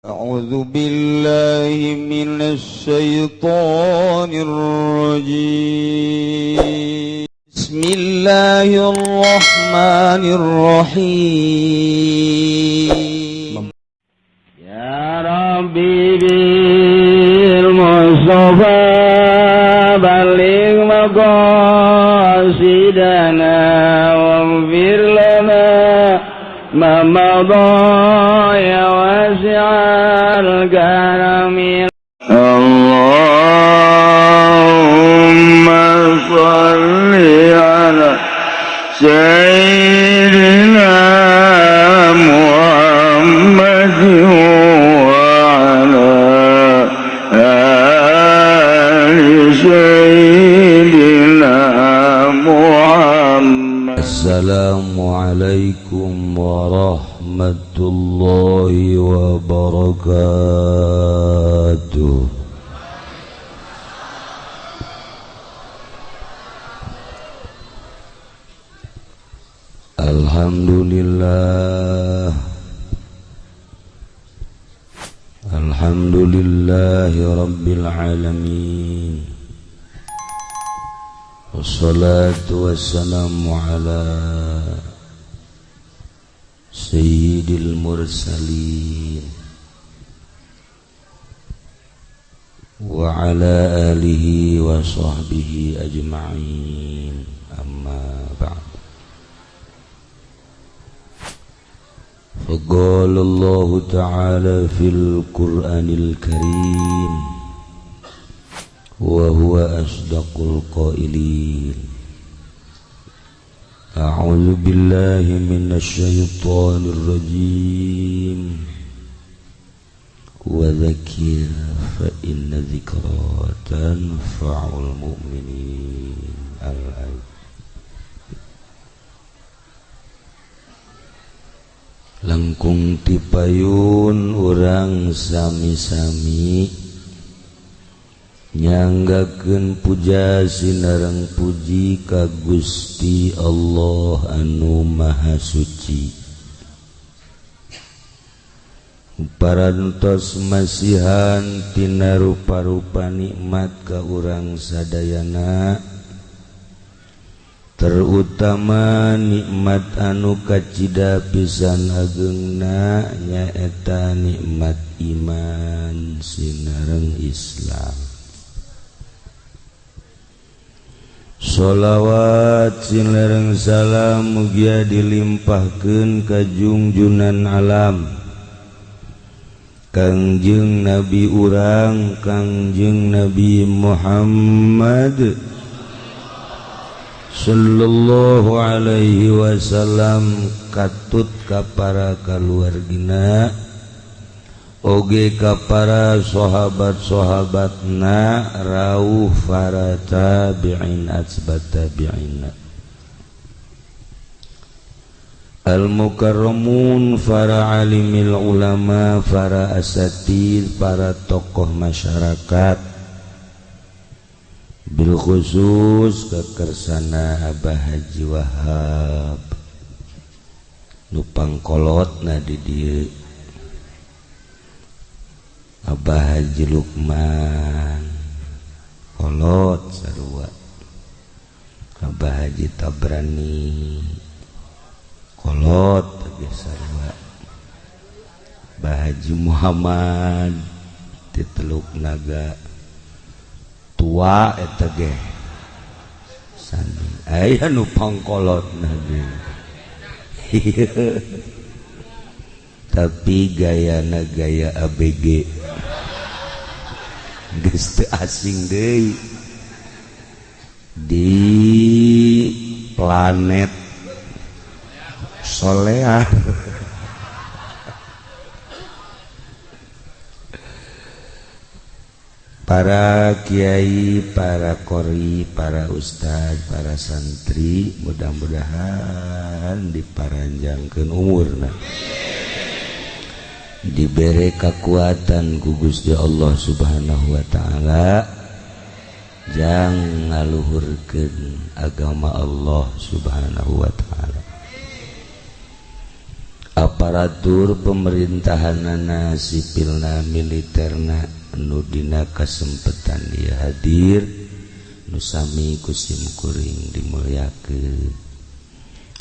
أعوذ بالله من الشيطان الرجيم. بسم الله الرحمن الرحيم. يا ربي بالمصطفى بلغ مقاصدنا واغفر لنا ما مضى يا واسع الكرم. اللهم صل على سيدنا محمد وعلى آل سيدنا محمد. السلام عليكم ورحمة الله وبركاته. Alhamdulillah, Alhamdulillahi Rabbil Alamin. Wassalatu wassalamu ala Sayyidil Mursalin wa ala alihi wa sahbihi ajma'in. Amma ba'd. فقال الله تعالى في القرآن الكريم وهو أصدق القائلين: أعوذ بالله من الشيطان الرجيم. وذكر فإن ذكرى تنفع المؤمنين. الآية. Langkung tipayun urang sami-sami nyanggakeun puja sinareng puji ka Gusti Allah anu Maha Suci. Parantos masihan tina rupa-rupa nikmat ka urang sadayana, terutama nikmat anu kacida pisan agengna nyaeta nikmat iman sinareng Islam. Sholawat sinareng salam mugia dilimpahkeun ka junjunan alam Kangjeng Nabi urang, Kangjeng Nabi Muhammad sallallahu alaihi wasallam, katut ka para kaluargina oge ka para sahabat-sahabatna, rauh para tabi'in atsbat tabi'in, al-mukarramun, para alimil ulama, para asatid, para tokoh masyarakat, bil khusus kekersana Abah Haji Wahab nupang kolot na di dieu, Abah Haji Lukman kolot sarua, Abah Haji Tabrani kolot ge sarua, Abah Haji Muhammad di Teluk Naga tua eta ge sami aya nu pangkolotna ge. Tapi gayana gaya ABG geus teu asing deui di planet Solear. Para kiai, para qori, para ustad, para santri, mudah-mudahan diparanjangkeun umurna, dibere kekuatan ku Gusti Allah Subhanahu wa taala, jang ngaluhurkeun agama Allah Subhanahu wa taala. Aparatur pemerintahanana, sipilna, militerna, nu dina kasempetan ieu hadir, nu sami ku simkuring dimuliakeun,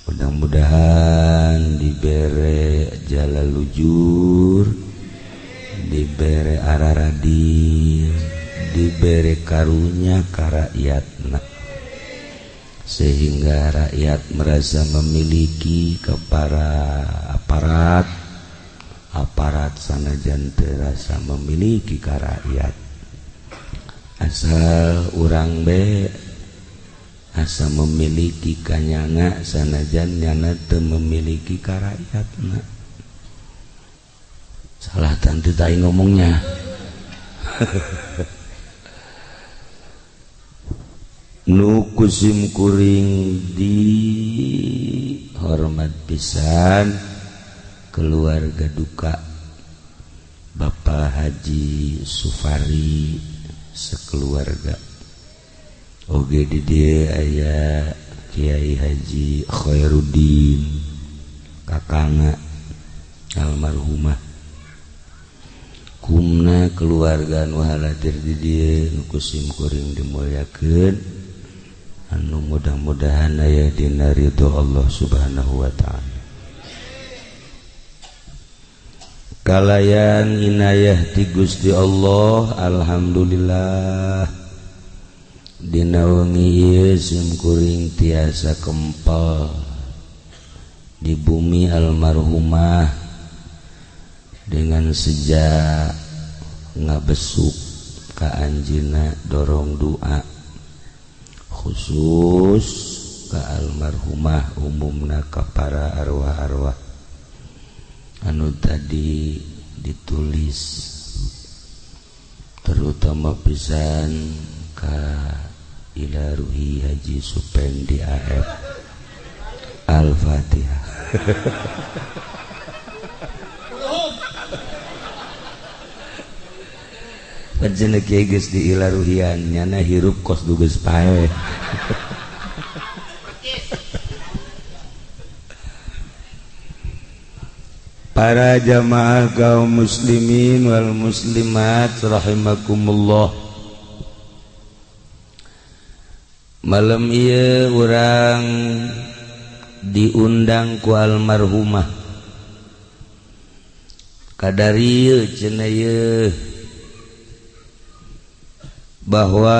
mudah-mudahan dibere jala lujur, dibere araradil, dibere karunya ka rakyatna, sehingga rakyat merasa memiliki ke para aparat, aparat sanajan terasa memiliki ka rakyat, asal urang be asa memiliki kanyana, sanajan nyana teu memiliki ka rakyatna. Salah tante tai ngomongnya. Nu ku simkuring di hormat pisan keluarga duka Bapak Haji Sufari sekeluarga. Oge di dieu aya Kiai Haji Khairuddin, kakangna almarhumah. Kumna keluarga nu haladir di dieu, nu ku simkuring dimuliakeun, anu mudah-mudahan aya dina ridho Allah Subhanahu wa ta'ala. Kalayan inayah ti Gusti Allah, alhamdulillah dina wengi ieu simkuring tiasa kempel di bumi almarhumah dengan sejak ngabesuk ka anjeunna, dorong doa khusus ka almarhumah, umumna ka para arwah-arwah anu tadi ditulis, terutama pisan ka ila ruhi Haji Supendi AF. Al-Fatihah. Panjenengan kieu geus di ila ruhian, nyana hirup kos du geus paeh. Para jamaah kaum muslimin wal muslimat rahimakumullah, malam ieu urang diundang ku almarhumah kadari ieu cenah ieu bahwa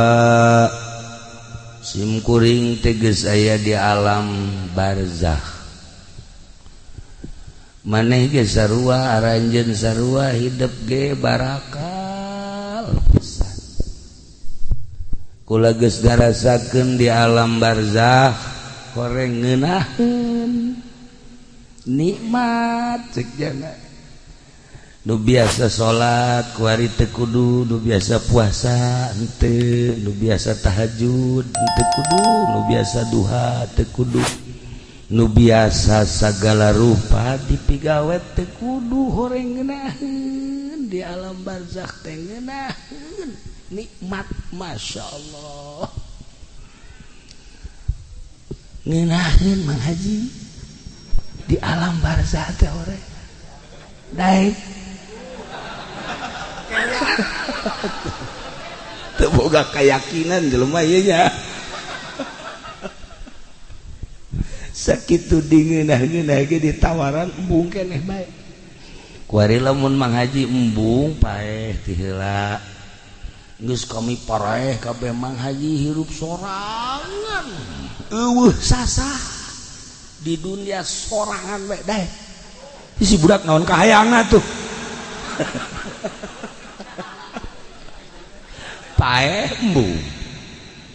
simkuring teges aya di alam barzakh. Maneh ge sarua, aranjeun sarua, hidup ge barakal pisan. Kula geus ngarasakeun di alam barzakh koreng ngeunaheun nikmat cek jana. Nu biasa salat kuari teu kudu, nu biasa puasa henteu, nu biasa tahajud henteu kudu, nu biasa duha teu kudu, nu biasa sagala rupa dipigawe teu kudu, horeng ngeunaheun di alam barzakh teh ngeunaheun nikmat, masya Allah ngeunaheun Mang Haji di alam barzakh teh horeng daek. Teu boga keyakinan jelema ieu nya. Sakitu dingeunah-ngeunah ge ditawaran embung keneh bae. Kuari lamun Mang Haji embung paeh ti heula. Geus kami paraeh kabeh Mang Haji hirup sorangan. Eueuh sasah di dunia sorangan bae daek. Si budak naon kahayangna tuh. Paeh embung,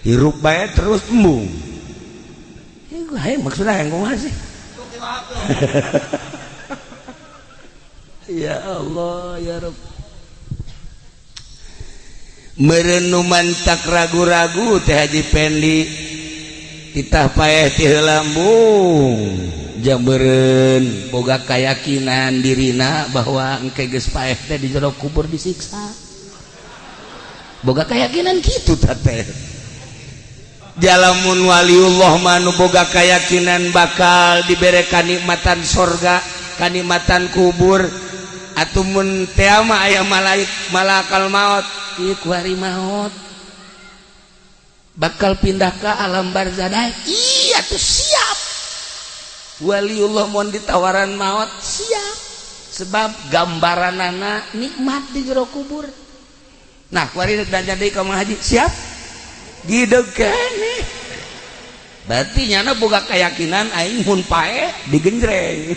hirup bae terus embung. Hai, maksudnya yang kumaha sih? Ya Allah ya Rabb. Merenuman tak ragu-ragu teh Haji Pendi titah paeh ti heula embung, jang beureun boga kayakinan dirina bahwa engke geus paeh teh di jero kubur disiksa. Boga keyakinan kitu teh. Jalamun waliullah manu boga keyakinan bakal dibere kanikmatan sorga, kanikmatan kubur atuh mun teh mah aya malaik malakal maut ieu kuari maut bakal pindah ke alam barzah. Iya tuh siap waliullah mun ditawaran maut siap, sebab gambaran anak nikmat di jero kubur. Nah, kuari rek dandan deui ka Mang Haji, siap gideg keneh. Berarti nyana boga keyakinan aing mun paeh digenjreng.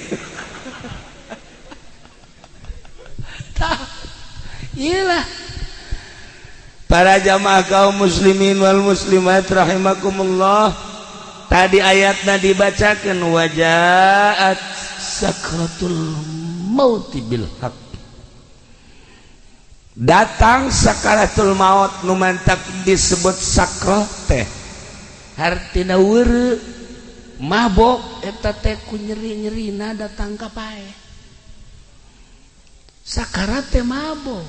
Tah, iyalah para jamaah kaum muslimin wal muslimat rahimakumullah, tadi ayatna dibacakan wajaat sakratul mauti bil haq, datang sakaratul maut. Nu mantak disebut sakroh teh hartina weureu, mabok eta teh ku nyeri-nyerina datang ka paeh. Sakarat teh mabok.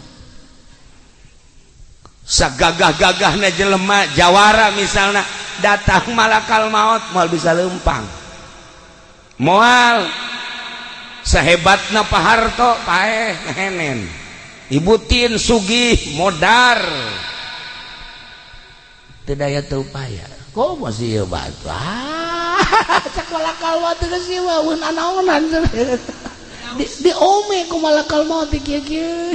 Sagagah-gagahna jelema jawara misalna, datang malakal maut moal bisa lempang, moal. Sahebatna Pak Harto, paeh ngehenen. Ibu Tin sugih modar, teu daya teu upaya. Kok masih ieu batu, ah, cek malakal maut geus ieu mah eun anaonan di ome ku malakal maut kieu-kieu.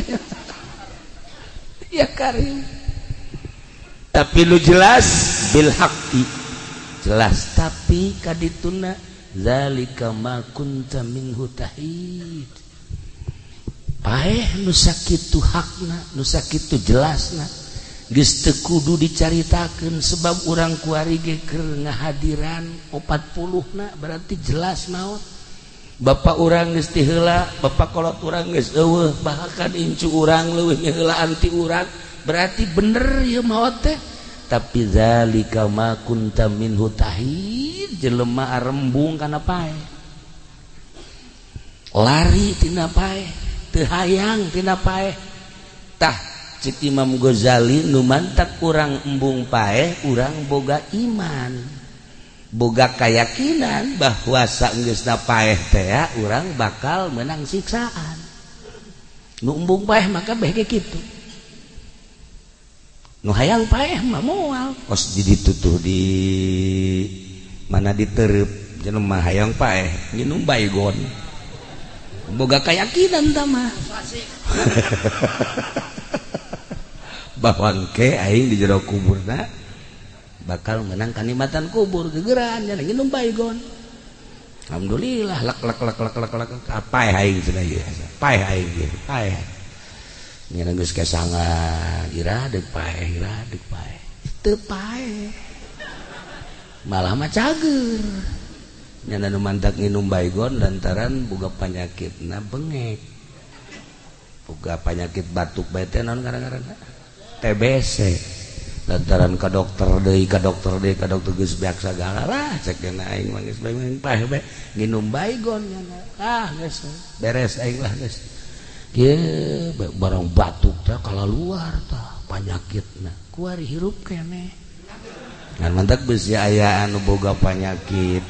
Ya karim, tapi lu jelas bil haqqi jelas, tapi kadituna zalika ma kunta minhu tahid. Paeh nu sakitu hakna, nu sakitu jelasna, geus teu kudu dicaritakeun, sebab urang kuari ge keur ngahadiran 40 na, berarti jelas maut. Bapak urang geus ti heula, bapak kolot urang geus eueuh, bahkan incu urang leuwih ngaheulaan ti urang, berarti bener ieu maot teh. Tapi zalika ma kunta minhu tahid, jelema arembung kana paeh, lari tina paeh, teu hayang tina paeh. Tah, cek Imam Ghazali, nu mantak urang embung paeh, urang boga iman, boga keyakinan bahwa saenggeusna paeh teh urang bakal menang siksaan. Nu embung paeh maka beh ge kitu, nu hayang paeh mah moal. Kos di ditu tuh di mana diterep jelema hayang paeh nginum baygon, boga keyakinan tah mah bahwa engke aing di jero kuburna bakal menang kanikmatan kubur, gegeran nya nginum baygon. Alhamdulillah, lek lek lek lek lek lek, paeh aing cenah ieu, paeh aing ieu, paeh. Nya geus kesangan ira deuk paeh, ira deuk paeh, teu paeh malah mah cager. Nya nu mantak nginum baygon lantaran boga panyakitna bengek, boga panyakit batuk bae teh naon ngaran-ngaranna TBC, lantaran ka dokter deui, ka dokter deui, ka dokter geus beak sagala lah. Cek na aing mah geus bae paeh bae nginum baygon nya, ah geus beres aing lah geus kieu. Barang batuk teh kalaluar tah panyakitna, kuari hirup keneh. Ngan mantak beusi aya anu boga panyakit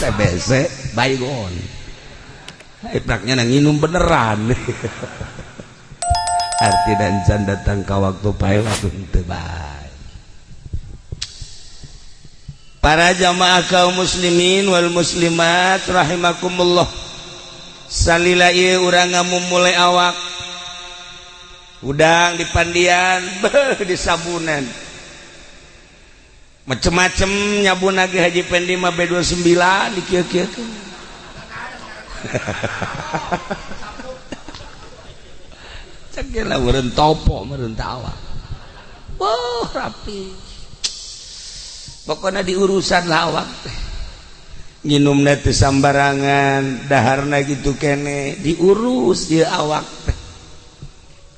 TBC baygon, ipraknya nginum beneran. Arti dan can datang ka waktu paeh waktu henteu bae. Para jamaah kaum muslimin wal muslimat rahimakumullah, salila ieu urang ngamumule awak udang di pandian, beuh disabunan macem-macem nyabun lagi. Haji Pendi mah B29 di kieu-kieu. Cek lah meureun topo meureun awak. Wah, rapi. Pokoknya diurusan lah awak teh. Nginumna teu sambarangan, daharna gitu kene, diurus ieu awak teh.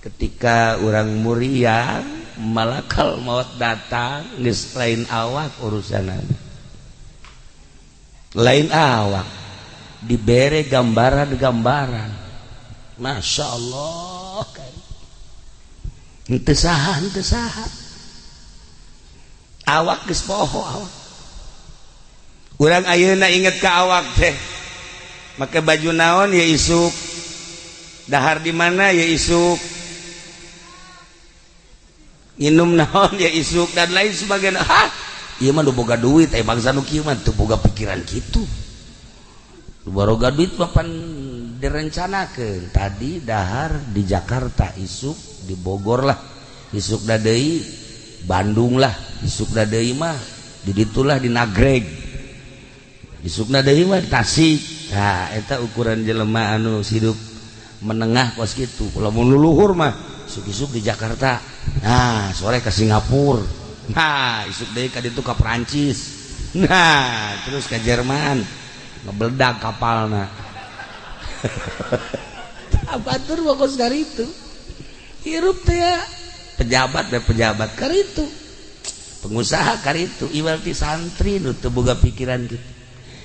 Ketika urang muriang, malakal maut datang, geus lain awak urusanana. Lain awak dibere gambaran-gambaran. Masya Allah, henteu saha, henteu saha. Awak geus poho awak. Urang ayeuna inget ka awak teh make baju naon ya isuk, dahar di mana ya isuk, minum naon ya isuk, dan lain sebagainya. Hah, ieu mah nu boga duit, eh bangsa nu kieu mah teu boga pikiran kitu. Nu baroga duit mah pan direncanakeun. Tadi dahar di Jakarta, isuk di Bogor lah, isuk deui Bandung lah, isuk deui mah di ditulah di Nagreg, isukna deui mah di Tasik. Nah, eta ukuran jelema anu hidup menengah kos kitu. Lamun luluhur mah isuk-isuk di Jakarta, nah sore ke Singapura, nah isuk deui ka ditu ka Perancis, nah terus ke Jerman, ngebeledag kapalna. Abatur mah kos itu hirup teh ya. Pejabat teh pejabat karitu, pengusaha karitu, iwal ti santri nu teu boga pikiran gitu.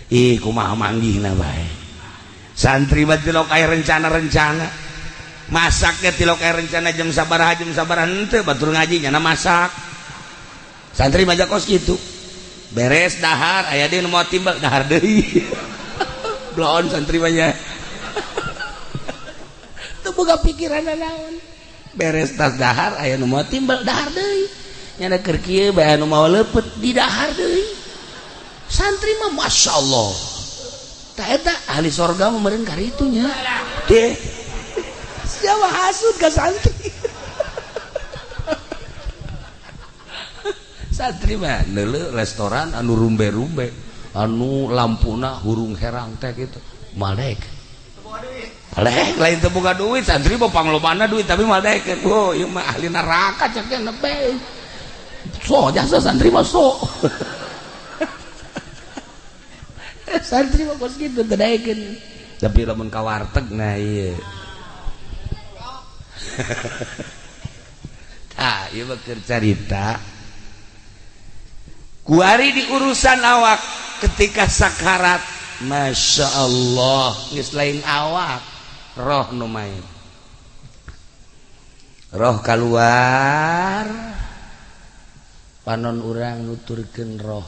Ih, kumaha manggihna bae. Santri mah tilok aya rencana-rencana. Masaknya tilok aya rencana jam sabaraha henteu, batur ngaji nyana masak. Santri mah kos kitu. Beres dahar aya deui nu mau timbal dahar deui. Bloon santri mah nya. Teu boga pikiran naon. Beres tas dahar aya nu mau timbal dahar deui. Nyana keur kieu bae anu mau leupeut di dahar deui. Santri mah Masya Allah. Tak eta ahli sorga mah meureun karitu nya. Deh. Siapa hasud ka santri? Santri mah neuleuh restoran anu rumbe-rumbe, anu lampuna hurung herang teh kitu. Malek. Malek lain teu boga duit, santri mah panglobana duit tapi malek. Oh, ieu mah ahli neraka cek teh nepe. So jasa santri mah so. Santri mah kos kitu teu daekeun. Tapi lamun ka warteg nah ieu. Tah, ieu mah keur carita. Kuari di urusan awak ketika sakarat, Masya Allah, geus lain awak, roh nu main. Roh keluar, panon urang nuturkeun roh.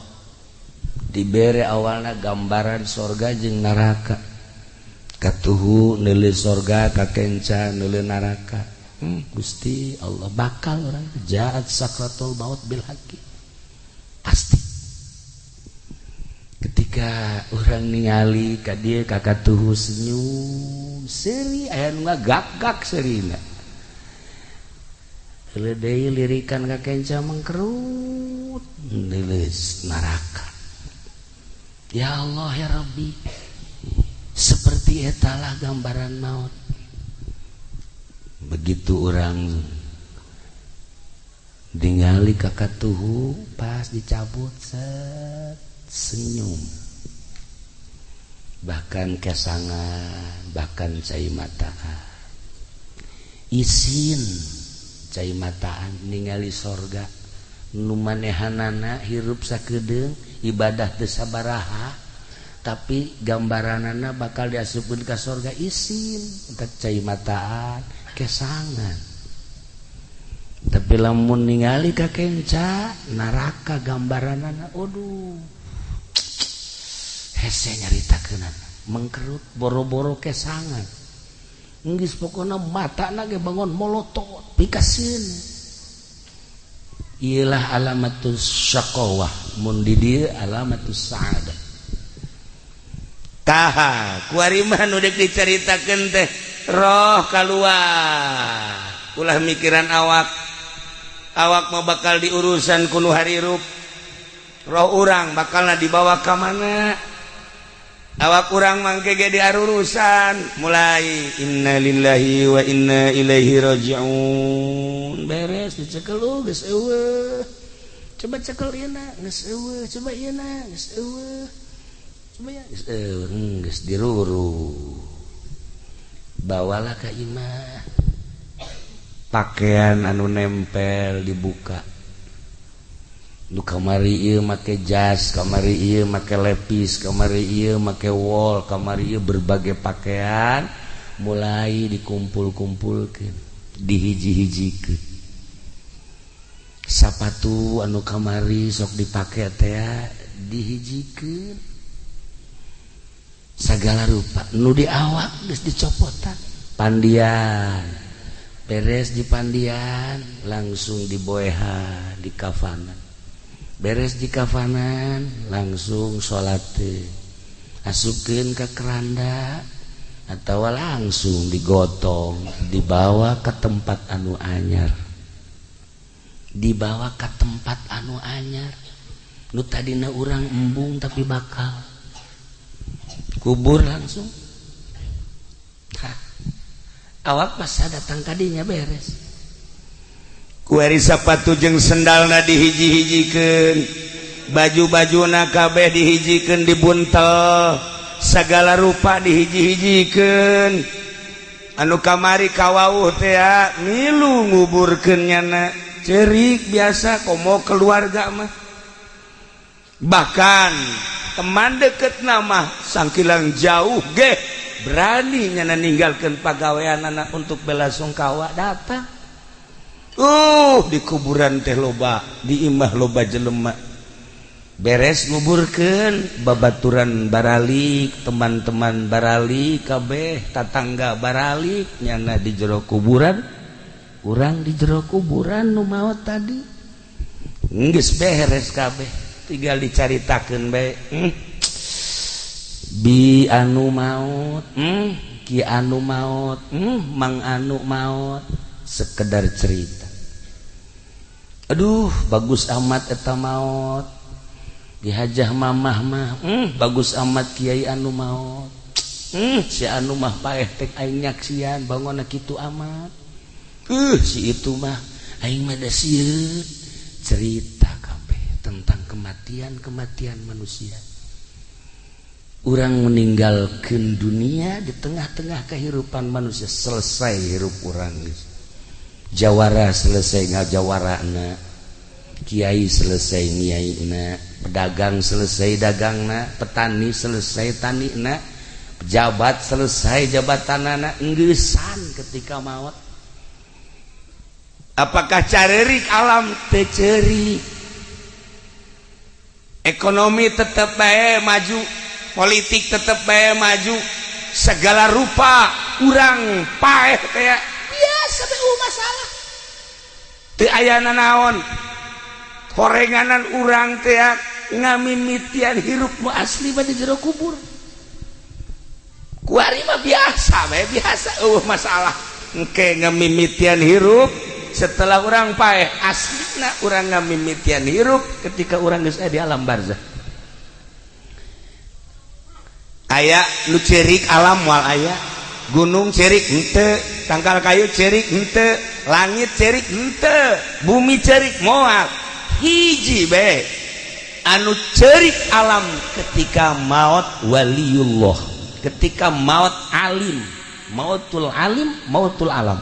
Dibere awalna gambaran sorga jeung neraka. Katuhu neuleuh sorga, kakenca neuleuh neraka. Gusti Allah bakal orang jaat sakratul maut bil haqqi. Pasti. Ketika orang ningali ka dieu ka katuhu senyum, seuri aya nu ngagak-gak seurina. Heuleut deui lirikan ka kenca mengkerut, neuleus neraka. Ya Allah ya Rabbi, seperti etalah gambaran maut. Begitu orang ningali kakak tuhu pas dicabut set senyum, bahkan kesangan, bahkan cai mataan, isin cai mataan ningali sorga nu manehanana hirup sakedeung ibadah teu sabaraha tapi gambaranana bakal diasupkeun ka sorga isin entak cai mataan kesangan. Tapi lamun ningali ka kenca neraka gambaranana aduh hese nyaritakeunana mengkerut boro-boro kesangan geus pokona matana ge bangun molotot pikaseun. Iyalah alamatus syaqawah mun di dieu alamatus sa'adah. Taha kuari mah nu deuk dicaritakeun teh roh kaluar ulah mikiran awak. Awak mah bakal diurusan ku nu harirup, roh urang bakalna dibawa ka mana. Awak urang mangke ge diarurusan mulai innalillahi wa inna ilaihi rajiun. Beres dicekel geus eueuh. Coba cekel ieu na geus eueuh, coba ieu na geus eueuh. Coba ya geus eueuh, geus diruru. Bawalah ka imah. Pakaian anu nempel dibuka. Nu kamari ieu make jas, kamari ieu make lepis, kamari ieu make wol, kamari ieu berbagai pakaian mulai dikumpul-kumpulkeun, dihiji-hijikeun. Sapatu anu kamari sok dipake teh dihijikeun. Segala rupa nu di awak geus dicopotan. Pandian beres di pandian langsung diboehan di kafanan. Beres di kafanan langsung salat asupkeun ka keranda atau langsung digotong dibawa ke tempat anu anyar. Dibawa ke tempat anu anyar nu tadina urang embung tapi bakal kubur langsung. Hah. Awak masa datang kadinya beres. Kuari sapatu jeung sendalna dihiji-hijikeun, baju-bajuna kabeh dihijikeun, dibuntel, segala rupa dihiji-hijikeun. Anu kamari kawauh teh milu nguburkeun nyana, cerik biasa komo keluarga mah. Bahkan teman deket nama sangkilang jauh ge berani nyana ninggalkan pagawean anak untuk bela sungkawa datang. Di kuburan teh loba, di imah loba jelema. Beres nguburkeun babaturan baralik, teman-teman baralik kabeh, tatangga baralik nyana di jero kuburan, urang di jero kuburan nu maot tadi. Geus beres kabeh, tinggal dicaritakeun bae. Bi anu maot, ki anu maot, mang anu maot, sekedar cerita. Aduh, bagus amat eta maot. Dihajah mamah mah, bagus amat kiai anu maot. Si anu mah paeh tek aing nyaksian bangunna kitu amat. Si itu mah aing mah da sieun. Cerita kabeh tentang kematian-kematian manusia. Urang meninggalkan dunia di tengah-tengah kehidupan manusia, selesai hirup urang. Jawara selesai ngajawarana, kiai selesai ngiaina, pedagang selesai dagangna, petani selesai tanina, pejabat selesai jabatanana, enggesan ketika maut. Apakah carerik alam? Teu ceurik. Ekonomi tetep bae maju, politik tetep bae maju, segala rupa urang paeh kayak biasa bae, masalah teu aya nanaon. Horenganan urang teh ngamimitian hirup nu asli mah di jero kubur. Kuari mah biasa bae, biasa, eueuh masalah. Engke ngamimitian hirup setelah urang paeh, aslina urang ngamimitian hirup ketika urang geus aya di alam barzah. Aya nu ceurik alam? Moal aya. Gunung ceurik henteu, tangkal kayu ceurik henteu, langit ceurik henteu, bumi ceurik moal. Hiji bae anu ceurik alam ketika maut waliullah, ketika maut alim, mautul alim, mautul alam.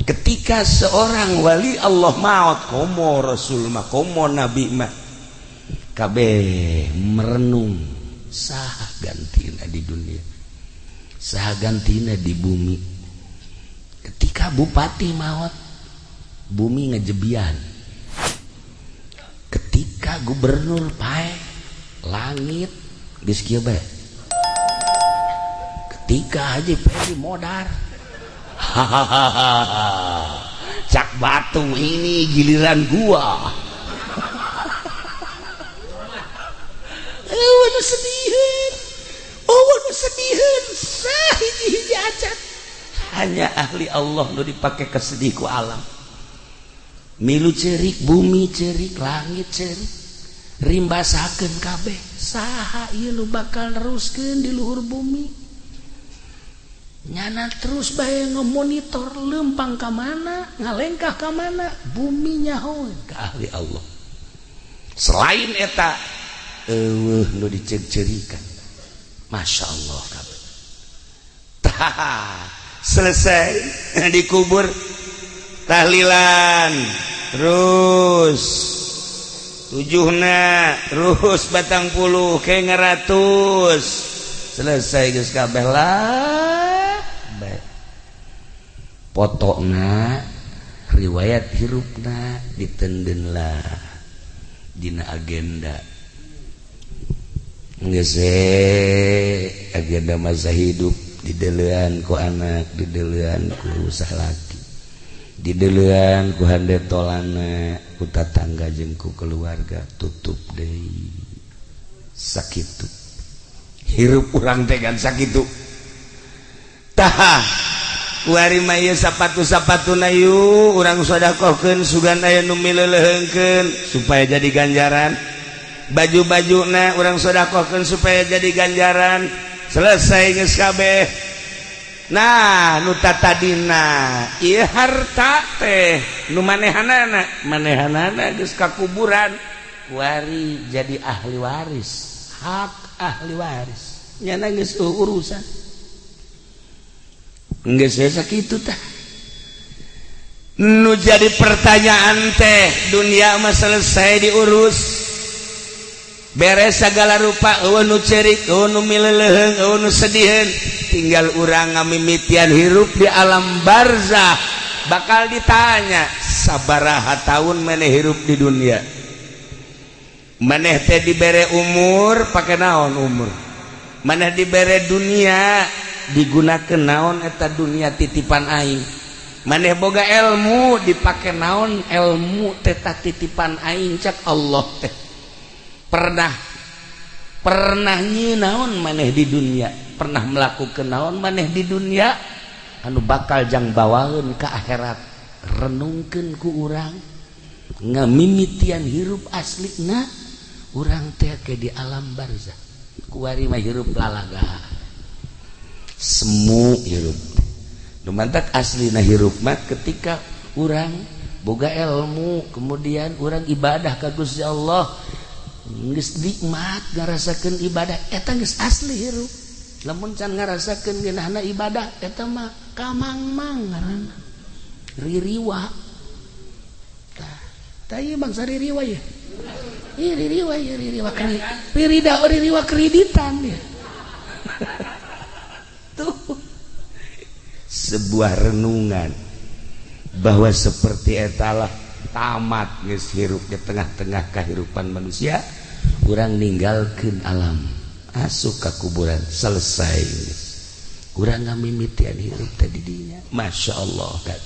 Ketika seorang wali Allah maut, komo rasul mah, komo nabi mah, kabeh merenung, saha gantina di dunia, saha gantina di bumi. Ketika bupati maut, bumi ngejebian. Ketika gubernur paeh, langit geus kieu bae. Ketika Haji Ferry modar, hahaha, cak batu ini giliran gua. Eueuh nu sediheun, eueuh nu sediheun, sahiji-hiji acan. Hanya ahli Allah nu dipake kesedih ku alam. Milu cerik bumi, cerik langit, cerik rimbasakeun kabeh. Saha ieu nu bakal neruskeun di luhur bumi? Nyana terus bae ngemonitor lempang ka mana, ngalengkah ka mana, bumi nyaho ka ahli Allah. Selain eta eueuh nu diceuk-ceurikan. Masya Allah kabeh. Tah, selesai dikubur, tahlilan terus tujuhna, terus 40 ke ngeratus, selesai geus kabeh lah. Baik. Potokna riwayat hirupna ditenden lah dina agenda. Geus agenda masa hidup didelean ku anak, didelean ku salaki, didelean ku hande tolana, ku tatangga jeung ku keluarga, tutup deui. Sakitu hirup urang teh kan sakitu. Tah, kuari mah ieu sapatu-sapatuna yu urang sedekahkeun, sugan aya nu mileuleheungkeun supaya jadi ganjaran. Baju-bajuna urang sedekahkeun supaya jadi ganjaran. Selesai geus kabeh. Nah, nu tatadina ieu harta teh nu manehanana, manehanana geus ka kuburan, kuari jadi ahli waris, hak ahli waris nyana geus urusan geus sakitu. Tah, nu jadi pertanyaan teh, dunia mah selesai diurus, beres segala rupa, euweuh nu cerik, euweuh nu mileleuheung, euweuh nu sediheun. Tinggal urang ngamimitian hirup di alam barzah. Bakal ditanya, sabaraha tahun maneh hirup di dunia? Maneh teh dibere umur, pake naon umur? Maneh dibere dunia, digunakan naon eta dunia titipan aing? Maneh boga ilmu, dipake naon ilmu teta titipan aing? Cak Allah teh, pernah pernah naon maneh di dunia? Pernah melakukan naon maneh di dunia anu bakal jang bawaeun ke akhirat? Renungkeun ku urang ngamimitian hirup aslina urang teh ke di alam barzah. Kuari mah hirup lalaga, semu hirup. Nu mantak aslina hirup mah ketika urang boga ilmu, kemudian urang ibadah ka Gusti Allah, geus nikmat ngarasakeun ibadah, eta geus asli hirup. Lamun can ngarasakeun ngeunahna ibadah, eta mah kamangmang ngaranna, ririwa. Tah, tah, ieu bangsa ririwa ya. Ih, ririwa ya, ririwa kri ririda, ririwa kreditan ya. Tuh, sebuah renungan bahwa seperti etalah tamat geus hirup di tengah-tengah kehidupan manusia. Urang ninggalkeun alam, asup ka kuburan, selesai. Urang ngamimitian hirup tadi dinya, Masya Allah kan.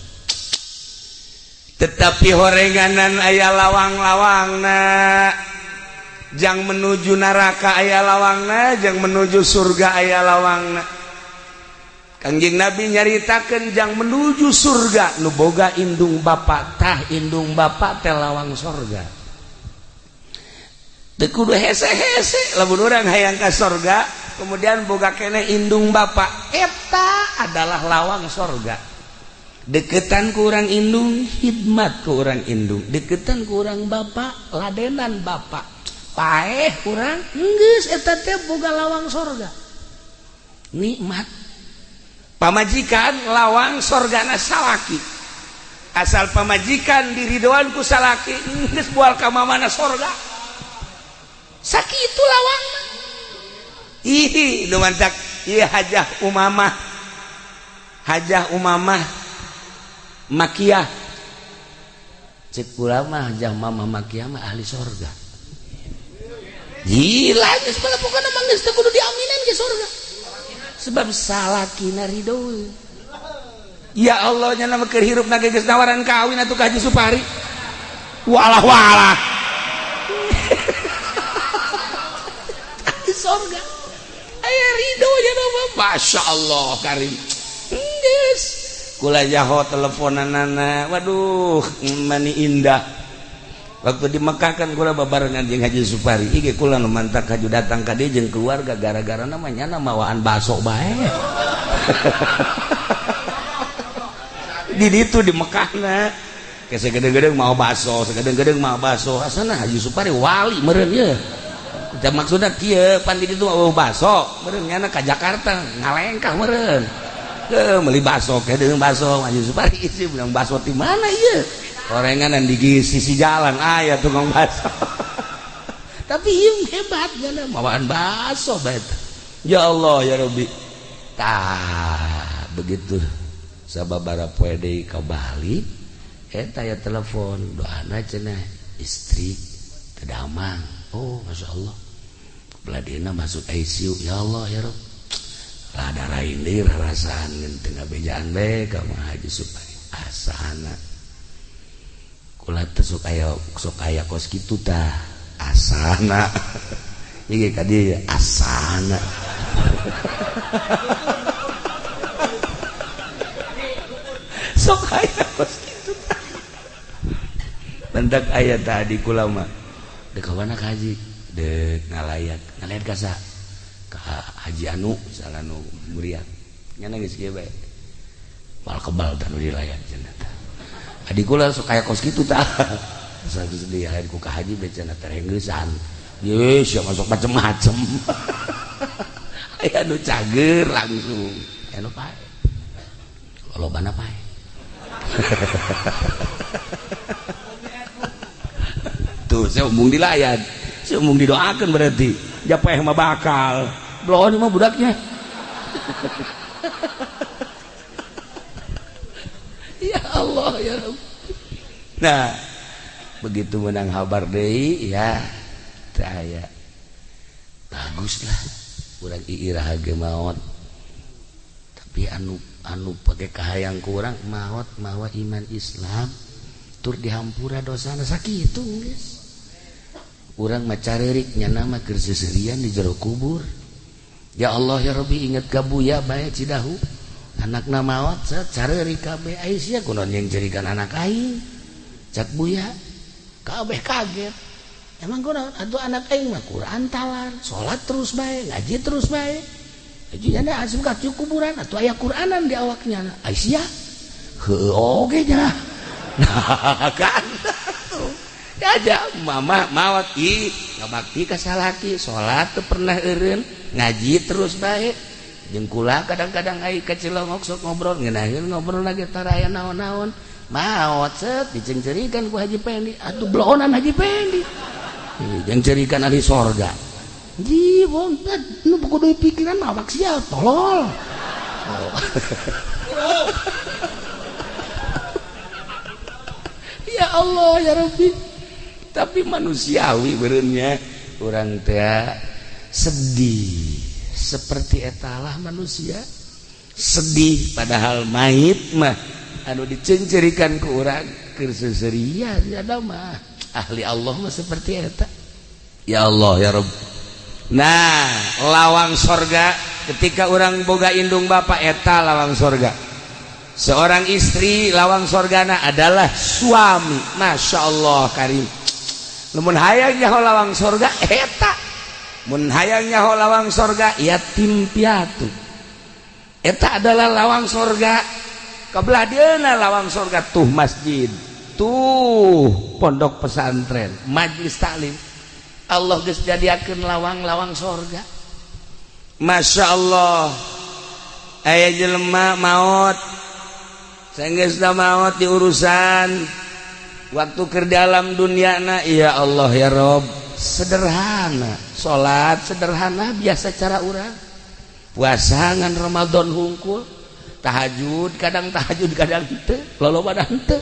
Tetapi horenganan aya lawang-lawangna jang menuju neraka, aya lawangna jang menuju surga, aya lawangna. Kangjeng Nabi nyaritakeun jang menuju surga nu boga indung bapak. Tah, indung bapak teh lawang sorga. Teu kudu hese-hese lamun urang hayang ka sorga, kemudian boga kene indung bapak, eta adalah lawang sorga. Deketan ku urang indung, khidmat ku urang indung. Deketan ku urang bapak, ladenan bapak, paeh urang geus, eta teh boga lawang sorga, nikmat. Pamajikan lawang sorgana salaki. Asal pamajikan diridoan ku salaki, geus bual ka mamana sorga. Sakitu lawang. Ih, nu mantak ieu Hajah Umamah, Hajah Umamah Makiyah, cek kula mah Hajah Mamah Makiyah mah ahli sorga. Gila geus, pokokna mah geus teu kudu diaminan ke sorga, sebab salakina ridho. Ya Allah, nya nama keur hirup na geus nawaran kawin atuh ka Haji Supari. Walah walah, ahli sorga aya ridho ya nama. Masya Allah karim, geus kula jaho teleponanana. Waduh, mani indah. Waktu di Mekah kan kula babarengan jeung Haji Supari. Ige kula nu mantak haju datang ka dieu jeung keluarga gara-gara namanya mawaan baso bae di ditu di Mekahna. Ke segede-gede mau baso, segede-gede mau baso. Asana Haji Supari wali meureun ye. Da maksudna kieu, pan di ditu mau baso meureun, nyana ka Jakarta ngalengkah meureun. Ke meuli baso, ke deung baso Haji Supari isi bilang, baso di mana ieu? Orengan di sisi jalan aya tukang baso. Tapi ieu hebat nyana mawaan baso bae. Ya Allah ya Rabbi. Tah, begitu sababara poe deui ka Bali, eta ya telepon, doana cenah istri teu damang. Oh, Masya Allah. Beladena masuk ICU, ya Allah ya Rob. Rada lain deui rarasaan ngan teu ngabejaan bae ka Haji Supari. Asana. Kula teh sok aya kos kitu tah. Asana. Ieu ka dieu asana. Sok aya kos kitu tah. Bentak aya tadi kula mah. Dek ka mana ka haji? Dek ngalayat, ngalayat ka saha? Ka Haji Anu, misalnya anu muriat. Nyana geus kieu bae. Bal kebal tah nu dilayat cenah tah. Adi kula sok aya kos kitu tah. Sageus dilayat ku ka haji bae cenah terenggeusan. Ye, sia masuk macem-macem. Aya nu cager langsung, aya nu pae. Lolobana pae. Tuh, saya umung dilayat. Saya umung didoakan berarti. Japeh mah bakal. Bloon mah budaknya. Ya Allah ya Rabb. Nah, begitu menang habar deui ya teu aya. Baguslah urang iirah ge maot. Tapi anu pake kahayang ku urang maot mawa iman Islam tur dihampura dosana sakitu geus. Urang mah careurik nyana mah keur seuseurian di jero kubur. Ya Allah ya Rabbi inget ka Buya bae Cidahu. Anakna maot careurik kabeh ai sia kunaon yang cerikan anak aing. Cak Buya kabeh kaget. Emang kunaon atuh anak aing mah Quran talar, salat terus bae, ngaji terus bae. Haji nyana asup ka kuburan atuh aya Quranan di awaknya. Ai sia heueuh oge nya. Nah kan aja mama maot ih ngabakti ka salaki salat teu pernah eureun ngaji terus bae jeung kula kadang-kadang ai ka Cilongok sok ngobrol ngeunaheun ngobrol lagi tara aya naon-naon maot set diceungceurikan ku Haji Pendi atuh blohonan Haji Pendi jeung ceurikan ahli sorga ji wong nu kudu pikiran awak sia tolol. Ya Allah ya Rabbi. Tapi manusiawi beureunya urang teh sedih seperti etalah manusia sedih padahal mayit mah anu dicencerikan ku urang keur seuseurian ada mah ahli Allah mah seperti eta. Ya Allah ya Rabb. Nah, lawang sorga ketika urang boga indung bapa eta lawang sorga. Seorang istri lawang sorgana adalah suami. Masya Allah karim. Mun hayang nyaho lawang sorga eta, mun hayang nyaho lawang sorga yatim piatu eta adalah lawang sorga. Kebelah dieuna lawang sorga tuh masjid, tuh pondok pesantren, majlis taklim. Allah geus jadiakeun lawang-lawang sorga. Masya Allah. Aya jelema maot, sanggeusna maot diurusan waktu ke dalam dunia na ya Allah ya Rob sederhana salat sederhana biasa cara urang puasa ngan Ramadan hungkul tahajud kadang henteu loloba henteu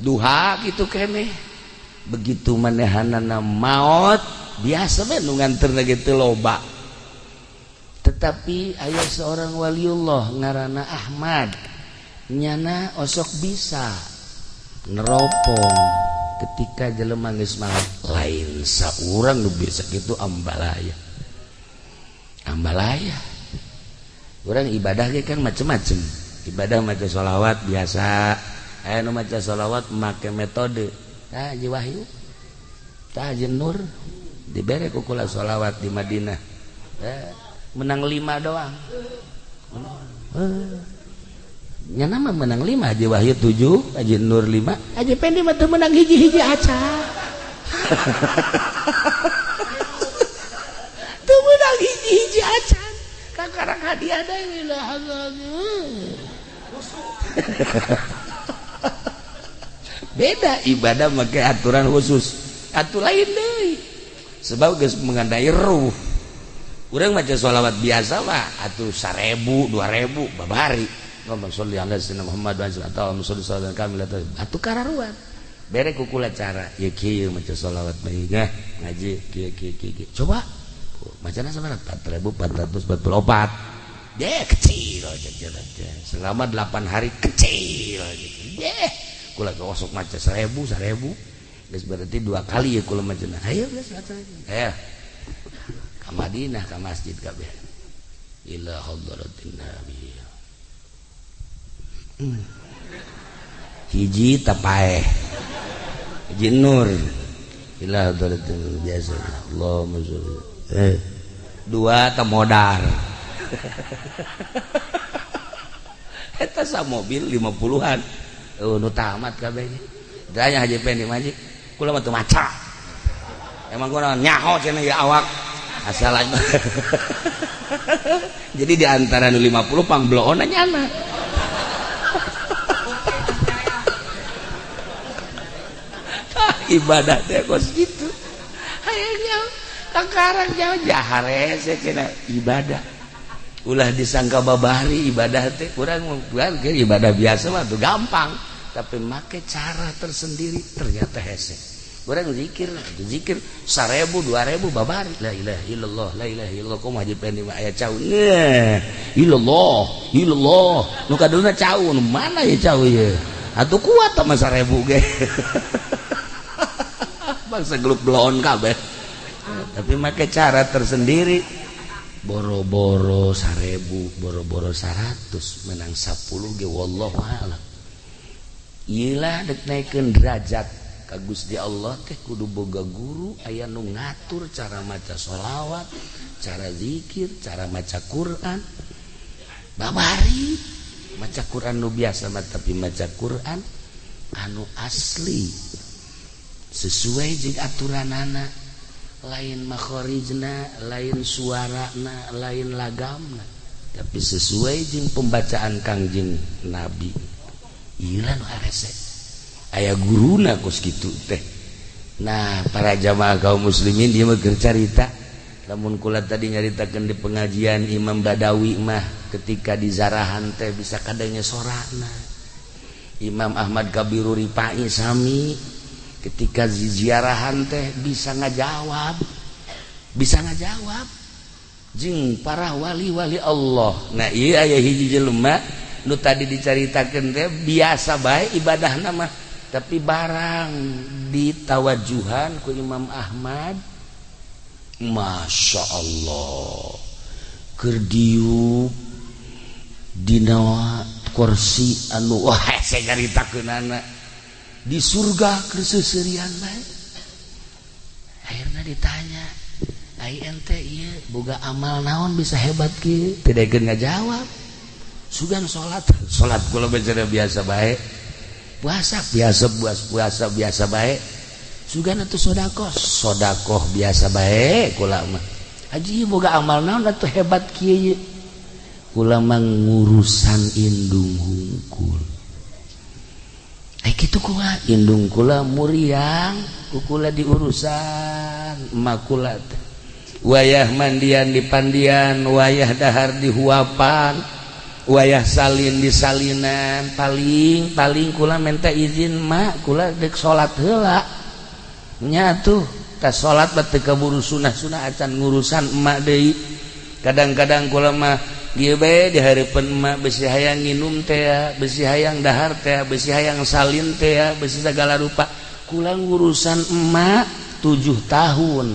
duha kitu keneh begitu manehanana maot biasa we nu nganterna ge teu loba. Tetapi aya seorang waliullah ngaranna Ahmad nyana osok bisa neropong ketika jelema geus maot lain saurang nu biasa kitu ambalaya. Ambalaya. Urang ibadah ge kan macem-macem. Ibadah maca sholawat biasa. Aya nu maca sholawat make metode. Tah Haji Wahyu. Tah Haji Nur dibere ku kula sholawat di Madinah. Menang 5 doang. Nyana mah menang 5, Haji Wahyu 7, Haji Nur 5, Haji Pendi mah teu menang hiji-hiji aca. Teu menang hiji-hiji aca. Kakarang hadiah deui lah. Beda ibadah make aturan khusus. Atuh lain deui. Sebab geus mengandai ruh. Urang maca sholawat biasa mah atuh 1000, 2000 babari. Allahumma sholli ala sayyidina Muhammad wa ala alihi wa sahbihi atuh kararuan bere kukula cara ya kieu maca sholawat bae nya ngaji kieu kieu kieu coba Macana sabaraha? 4444. Deh kecil selama 8 hari kecil. Deh kula osok maca 1000 1000 geus berarti 2 kali ya kula macana. Ayo geus laksanakeun. Ayo ka Madinah ka masjid kabeh. Ila hadratin nabi. Hiji tapaeh. Hiji nur. Ila hadratin biasa. Allahumma sholli. Dua tamodar. Eta sa mobil 50-an. Nu tamat kabeh. Tanya Haji Pendi Maji, kula mah teu maca. Emang kula nyaho cenah ieu awak. Asal jadi di antara nu 50 pangbloona nyana. Ibadah teh kos kitu. Hayang jauh, kakarang jauh jaharese cenah ibadah. Ulah disangka babari ibadah teh kurang bukan ibadah biasa mah tuh gampang, tapi make cara tersendiri ternyata hese. Urang zikir, zikir 1000 2000 babari la ilaha illallah la ilaha illallah kumaha Haji Pendi mah aya cau. Nah, illallah illallah nu kadulna cau nu mana ya cau ieu? Atuh kuat mah 1000 ge. Bangsa gelup bloon kabeh. Tapi make cara tersendiri. Boro-boro 1000, boro-boro 100, menang 10 ge wallahu a'lam. Ieu lah dek naikeun derajat ka Gusti Allah teh kudu boga guru aya nu ngatur cara maca sholawat, cara zikir, cara maca Quran. Babari maca Quran nu biasa mah tapi maca Quran anu asli sesuai jeung aturanana. Lain makhorijna, lain suarana, lain lagamna, tapi sesuai jeung pembacaan Kangjeng Nabi. Ieu lah nu harese. Aya guruna kos kitu teh. Nah, para jamaah kaum muslimin dia mah keur carita. Lamun kula tadi nyaritakeun di pengajian Imam Badawi mah ketika di zarahan teh bisa kadangnya sorana. Imam Ahmad Kabiru Ripai sami ketika ziarahan teh bisa ngajawab jeung para wali-wali Allah. Nah ieu aya hiji jelema nu tadi dicaritakeun teh biasa bae ibadahna mah, tapi barang ditawajuhan ku Imam Ahmad, Masya Allah keur diuk dina kursi anu wah hese nyaritakeunana di surga keur seuseurian bae. Akhirna ditanya, ai ente ieu boga amal naon bisa hebat kieu? Teu daekeun ngajawab. Sugan salat, salat kula bicara biasa bae. Puasa biasa puasa biasa bae. Sugan atuh sedekah, sedekah biasa bae kula mah. Haji boga amal naon atuh hebat kieu? Kula mah ngurusan indung hungkul. Kitu kumaha indung kula muriang ku kula diurusan emak kula teh. Wayah mandian di pandian, wayah dahar di huapan, wayah salin di salinan, paling paling kula minta izin mak kula dek salat heula. Nya tuh ka salat mah teu kaburu sunah-sunah acan ngurusan emak deui. Kadang-kadang kula mah ieu bae di hareupeun emak besi hayang nginum teh, besi hayang dahar teh, besi hayang salin teh, besi segala rupa. Kula ngurusan emak 7 tahun.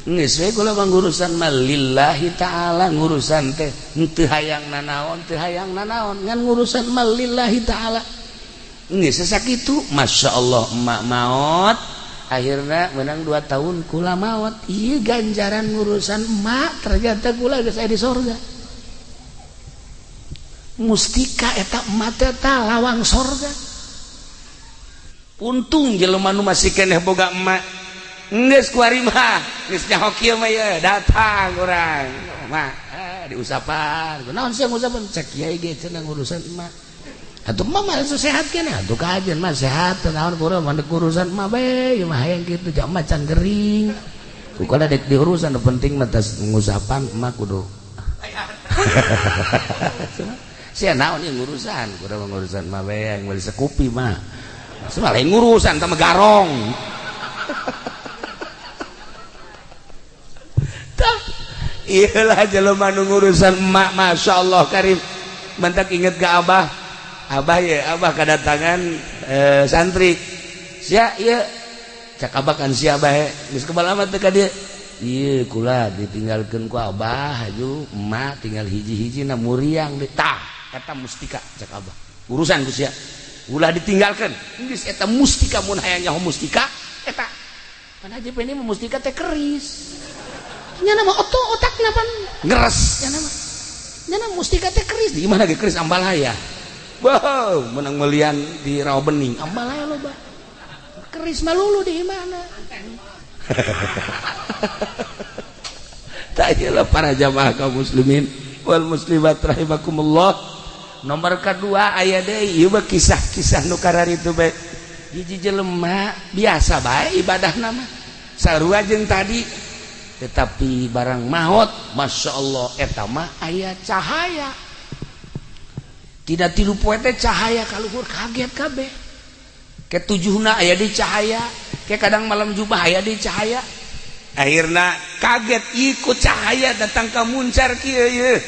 Geus we kula mah ngurusan mah lillahi ta'ala ngurusan teh henteu hayang nanaon, teu hayang nanaon, ngan ngurusan mah lillahi ta'ala. Geus sakitu, Masya Allah emak maot. Akhirna menang 2 tahun kula maot. Ieu ganjaran ngurusan emak ternyata kula geus aya di sorga. Mustika eta emak teh lawang sorga. Untung jelema nu masih keneh boga emak. Geus kuari mah, geus nyaho kieu mah ye, datang urang. Mak, diusapan. Kunaon sih ngusapan? Cek kiai ge cenah ngurusan emak. Atuh emak mah sehat keneh, atuh kajen mah sehat, naon kurang mah urusan emak bae, ieu mah hayang kitu jam mah can gering. Kukala dek diurusan nu penting mah tas ngusapan emak kudu. Sia naon ieu ngurusan, kudu ngurusan mah bae yang meuli sekupi mah. Semua lain ngurusan tah garong. Tah Iyalah jelema nu ngurusan emak, Masya Allah karim. Mantak inget ke abah. Abah ya, abah kedatangan santri. Sia ieu cak abah kan sia bae. Geus kebal amat teh ka dieu. Ieu kula ditinggalkeun ku abah haju emak tinggal hiji-hiji na muriang deui. Tah, eta mustika cak abah. Urusan ku sia. Ulah ditinggalkeun. Geus eta mustika mun hayang nyaho mustika eta. Pan haji ini mah mustika teh keris. Nya nama oto otakna pan ngeres nya nama. Nya nama mustika teh keris. Di mana ge keris ambalaya? Wow, menang melian di Rawa Bening. Ambalaya loba. Keris mah lulu di mana? Tak iyalah para jamaah kaum muslimin wal muslimat rahimakumullah. Nomor kedua aya deui ieu mah kisah-kisah nu kararitu bae. Hiji jelema biasa bae ibadah nama. Sarua jeung tadi, tetapi barang maot Masya Allah eta mah aya cahaya. Tidak tilu poe teh cahaya kaluhur kaget kabeh. Ketujuhna aya di cahaya, ke kadang malam jubah aya di cahaya. Akhirna kaget ikut cahaya datang ka muncar kieu ieu.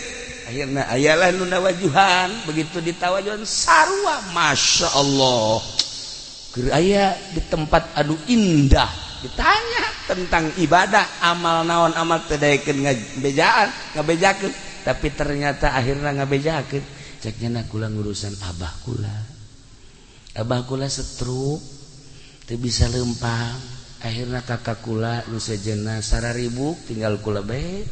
Akhirna ayalah nu nawajuhan, begitu ditawajuhan sarua Masya Allah. Keur aya di tempat anu indah, ditanya tentang ibadah, amal naon amal teu daekeun ngabejaan, ngabejakeun, tapi ternyata akhirna ngabejakeun. Cek nya kula ngurusan abah kula. Abah kula stroke, teu bisa lempang. Akhirna kakak kula nu sejenna sararibuk tinggal kula bae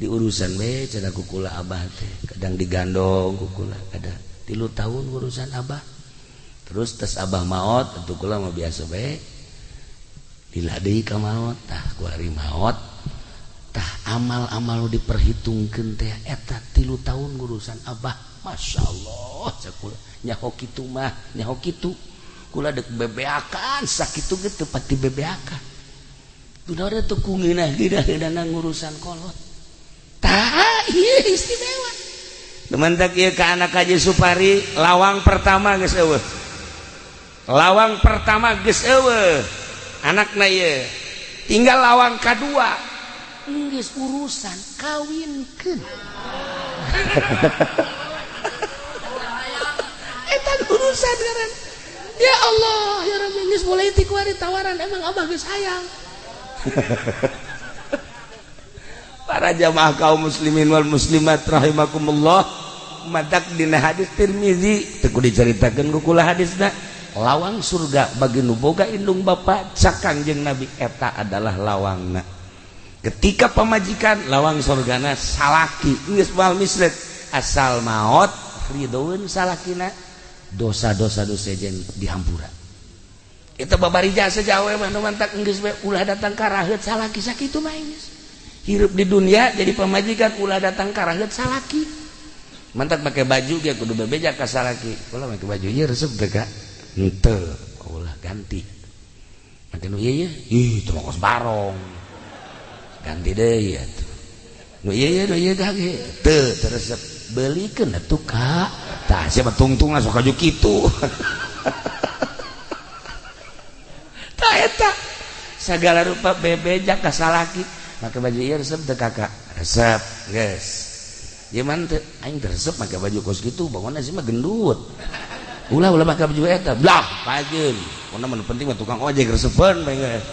diurusan bae cenah ku kula abah teh. Kadang digandong ku kula, ada 3 tahun urusan abah. Terus tes abah maot atuh kula mah biasa bae. Lila deui ka maot, tah ku ari maot tah amal-amal nu diperhitungkeun teh eta 3 tahun ngurusan abah. Masya Allah cek kula nyaho kitu mah nyaho kitu kula dek bebeakan sakitu ge teu pati bebeakan. Dunaore teu ku ngeunah-ngeunah ngurusan kolot. Tah ieu istimewa. Teman tak ieu ka anak Haji Supari lawang pertama geus eueuh. Lawang pertama geus eueuh. Anakna ieu tinggal lawang kadua. Geus urusan kawinkeun. Eta urusan ngaran. Ya Allah, ya Rabbi, geus mulai ti kuari tawaran emang abah geus hayang. Para jamaah kaum muslimin wal muslimat rahimakumullah, madak dina hadis Tirmizi teu kudu dicaritakeun ku kula hadisna. Lawang surga bagi nu boga indung bapa cak Kangjeng Nabi eta adalah lawangna. Ketika pamajikan lawang surgana salaki geus moal mislet asal maot ridhoeun salakina dosa-dosa dosa jen dihampura. Eta babari jasa jawe mah nu mantak geus we ulah datang ka raheut salaki sakitu mah geus. Hirup di dunia jadi pamajikan ulah datang ka raheut salaki. Mantak make baju ge kudu bebeja ka salaki. Ulah make baju ieu resep teh ka? Henteu, ulah ganti. Make nu ieu ih teu kos barong. Ganti deui atuh. Nu ieu nu ieu gage teu teu resep. Belikeun atuh ka. Tah sia mah tungtungna sok aju kitu. Tah eta sagala rupa bebeja ka salaki. Make baju ieu resep teu kakak? Resep, geus. Ieu mah teu aing teu resep make baju kos kitu, bangunna sih mah gendut. Ulah ulah make baju eta. Blah, pajeun. Pokona mah nu penting mah tukang ojek resepeun bae geus.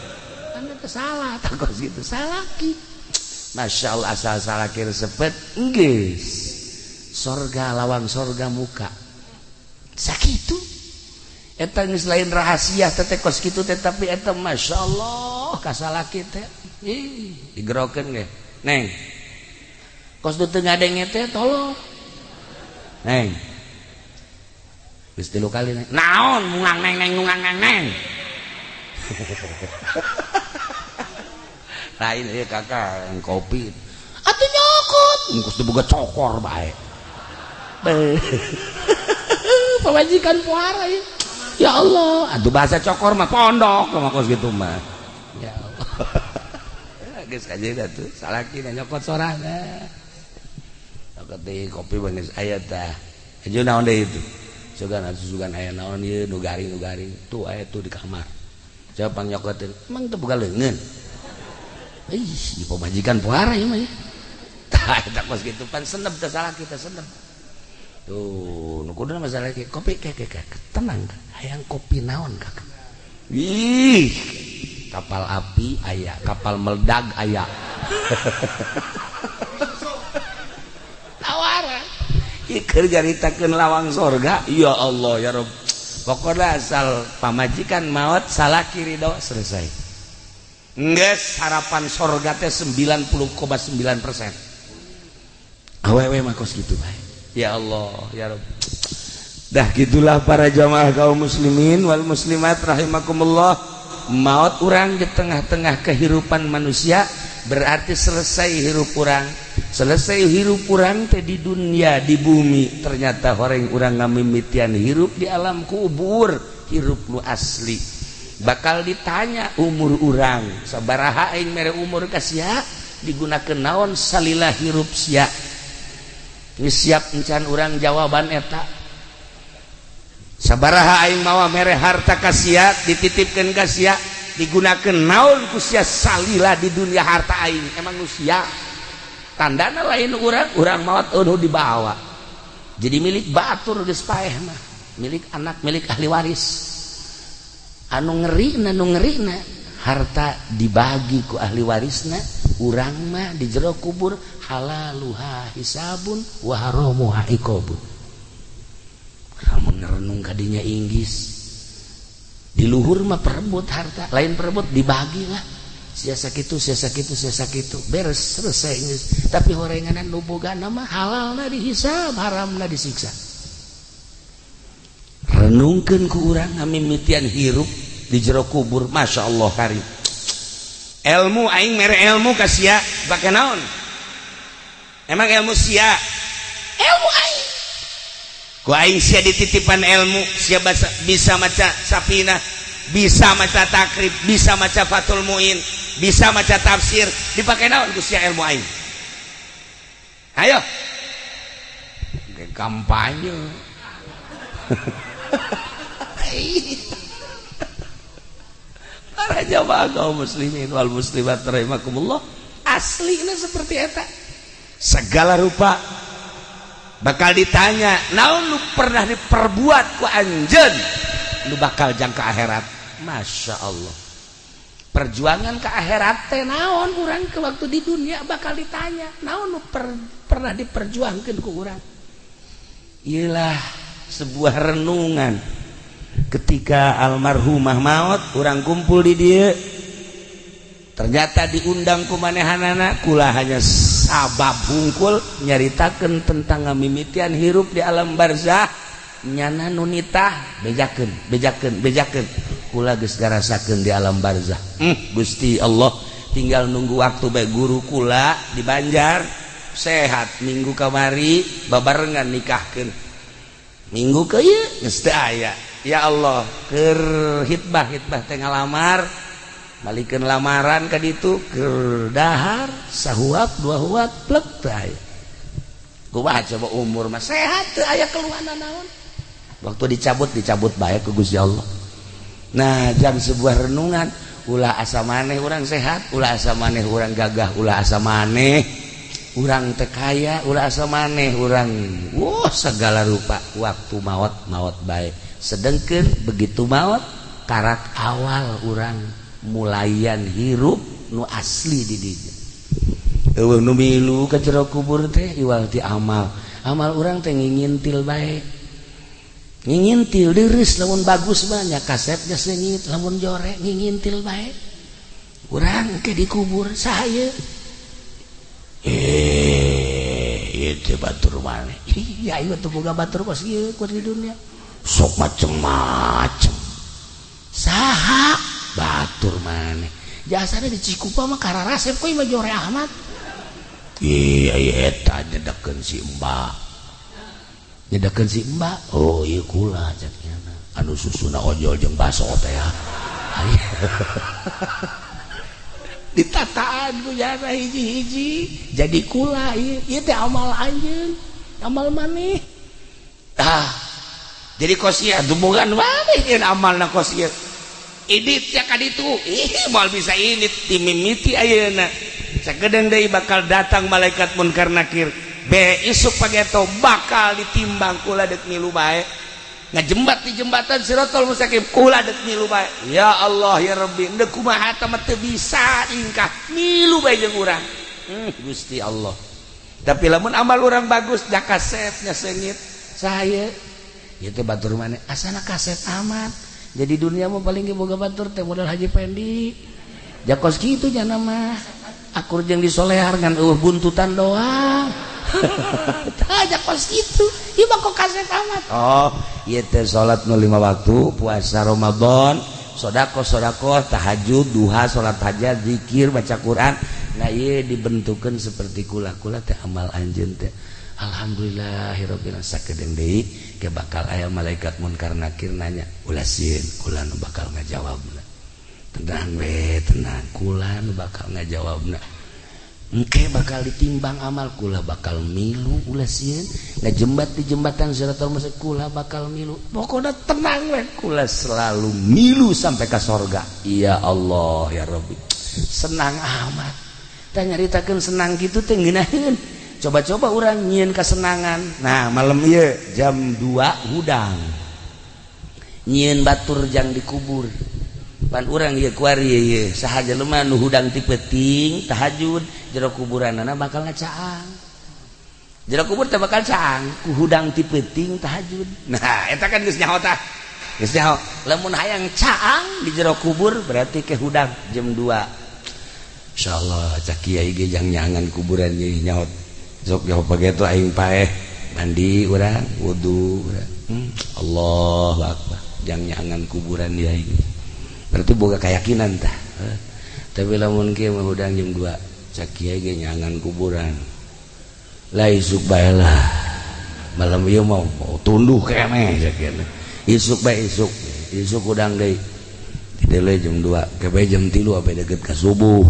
Kan teu salah tah kos kitu, salaki. Masya Allah asal salaki resepet geus. Sorga lawang sorga muka. Sakitu. Eta geus lain rahasia teh kos kitu teh tapi eta Masya Allah ka salaki teh. Ih, digerokeun ge. Neng. Kos du teu ngadenge teh tolong. Neng. Geus 3 kali neng. Naon mungang neng neng mungang neng neng. Lain ieu kakak kopi. Atuh nyokot. Kos diboga cokor bae. Pamajikan puara ya. Ya Allah, atuh bahasa cokor mah pondok mah kos gitu mah. Ya Allah. Geus kajeun atuh salaki nyokot sorangan. Nyokot deui kopi geus aya tah. Aju naon deui itu? Sugan atuh sugan aya naon ieu nu garing-garing tuh aya tuh di kamar. Coba pangnyokoteun, emang teu boga leungeun. Ih, pamajikan puara ieu mah ya. Tah, eta kos kitu pan senep teh, salah kita senep. Tuh, nu kudu masalah kopi kayak kayak tenang, hayang kopi naon, Kakak? Ih, kapal api aya, kapal meledak aya. Tawaran. Ieu nyaritakeun lawang sorga, ya Allah ya Rob. Pokoknya asal pamajikan maut, salaki ridho, selesai. Geus harapan sorga teh 90,9%. Awewe mah kos kitu bae. Ya Allah, ya Rob. Dah gitulah, para jamaah kaum muslimin wal muslimat rahimakumullah. Maut urang di tengah-tengah kehidupan manusia berarti selesai hirup urang. Selesai hirup urang teh di dunia, di bumi. Ternyata horeng urang ngamimitian hirup di alam kubur, hirup nu asli. Bakal ditanya umur urang sabaraha, aing mere umur ka sia, digunakeun naon salila hirup sia? Geus siap encan urang jawaban eta? Sabaraha aing mawa mere harta ka sia, dititipkeun ka sia, digunakeun naon ku sia salila di dunia harta aing? Emang nu sia tandana lain urang, urang maot eueuh dibawa jadi milik batur, geus paeh mah milik anak, milik ahli waris. Anu ngeri, nu ngerina, harta dibagi ku ahli warisna, urang mah di jero kubur halaluha hisabun wa haramuha iqabun. Lamun ngerenung kadinya, inggis di luhur mah perebut harta, lain perebut, dibagi lah, sia sakitu, sia sakitu, sia sakitu, beres, selesai geus. Tapi horenganan nu bogana mah halalna dihisab, haramna disiksa. Renungkeun ku urang ngamimitian hirup di jero kubur. Masya Allah karim. Ilmu, aing mere ilmu ka sia, bake naon emang ilmu sia? Ilmu aing, ku aing sia dititipan ilmu, sia basa, bisa maca Safinah, bisa maca Takrib, bisa maca Fathul Muin, bisa maca tafsir, dipakai naon ku sia ilmu aing? Ayo kampanye. Para jamaah kaum muslimin wal muslimat rahimakumullah, aslinya seperti eta. Segala rupa bakal ditanya, naon lu pernah diperbuat ku anjeun lu bakal jangka akhirat? Masya Allah, perjuangan ke akhirat teh naon urang ke waktu di dunia bakal ditanya naon lu pernah diperjuangkan ku urang. Iyalah, sebuah renungan ketika almarhumah maut, urang kumpul di dia, ternyata diundang ku manehanana, kula hanya sabab hungkul nyaritakeun tentang ngamimitian hirup di alam barzah. Nyana nunita bejakeun, bejakeun, bejakeun, kula geus ngarasakeun di alam barzah. Gusti Allah, tinggal nunggu waktu bae. Guru kula di Banjar sehat, minggu kamari babarengan nikahkeun, minggu ke ieu geus teu aya. Ya Allah, keur hitbah, hitbah teh ngalamar, balikeun lamaran ka ditu, keur dahar sahuap dua huap, plek, teu aya. Kumaha coba, umur mah sehat, teu aya keluhan naon, waktu dicabut, dicabut bae ku Gusti Allah. Nah, jam sebuah renungan, ulah asa maneh urang sehat, ulah asa maneh urang gagah, ulah asa maneh urang teu kaya, ulah asa maneh urang wah segala rupa, waktu maut, maut bae. Sedengkeun begitu maut, karak awal urang mulayan hirup nu asli di dinya. Eueuh nu milu ka jero kubur teh iwal ti amal. Amal urang teh ngingintil bae, ngingintil deres. Lamun bagus banyak kasepnya seungit, lamun jore ngingintil bae. Urang ke dikubur saya, eh, itu batur maneh. Iya, ieu teu boga batur kos ieu keur di dunia sok macem-macem. Saha batur maneh? Jasana di Cikupa mah kararasep kok mah jore amat. Iya iya, eta nyedekeun si Mbak, nyedekeun si Mbak. Oh iya, kula cek nyana anu susuna ojol jeung baso teh ya. Ditataan ku jana hiji-hiji jadi kula. Ieu ieu teh amal anjeun, amal maneh. Ah, jadi kos ieu dumungan maneh ieu amalna kos ieu, idit ya ka ditu. Ih, moal bisa ini dimimiti ayeuna. Sakedeung deui bakal datang malaikat munkar nakir. Be isuk pageto bakal ditimbang, kula dek milu bae. Ngajembat di jembatan Sirotol Mustaqim, kula dek milu bae. Ya Allah ya Rabbi, ndek kumaha tah mah teu bisa ingkah, milu bae jeung urang. Gusti Allah. Tapi lamun amal urang bagus, da kasepnya seungit saya ieu teh batur maneh asana kasep amat. Jadi dunia mah paling ge boga batur teh modal Haji Pendi. Jakos kitu nya mah akur jeung disolehar ngan eueuh buntutan doang. Tah jakos kitu. Ieu mah kok kasep amat. Oh, ieu teh salat nu 5 waktu, puasa Ramadan, sedekah sedekah, tahajud, duha, salat hajat, zikir, baca Quran. Nah, ieu dibentukeun seperti kula-kula teh amal anjeun teh. Alhamdulillahirabbil alamin. Sakedeung deui ke bakal aya malaikat munkar nakir nanya, ulah sieun, kula nu bakal ngajawabna. Tenang we, tenang, kula nu bakal ngajawabna. Engke bakal ditimbang amal kula bakal milu, ulah sieun. Ngajembat di jembatan Siratal Mustaqim kula bakal milu. Pokoknya tenang we, kula selalu milu sampai ke sorga. Ya Allah ya Rabbi, senang amat. Tah nyaritakeun senang kitu teh ngeunaheun. Coba-coba urang nyieun kesenangan. Nah, malam ieu jam 2 hudang nyieun batur jang dikubur. Pan urang ieu kuari ieu saha jelema nu hudang ti peuting tahajud, jero kuburanana bakal ngacaang. Jero kubur teh bakal caang ku hudang ti peuting tahajud. Nah, eta kan geus nyaho tah. Geus nyaho. Lamun hayang caang di jero kubur berarti ke hudang jam 2. Insyaallah cak kiai ge jang nyangan kuburan ieu nyaho. Sok nyaho pageto aing paeh mandi urang wudu urang. Allahu akbar jang nyangan kuburan dia ini. Berarti boga keyakinan tah. Tapi lamun kieu mah hudang jam 2 cak kiai ge nyangan kuburan. Lah isuk bae lah. Malam ieu mah mau tunduh keneh cak kieu. Isuk bae isuk. Isuk hudang deui. Didele jam 2, ke bae jam 3 abeh deket ka subuh.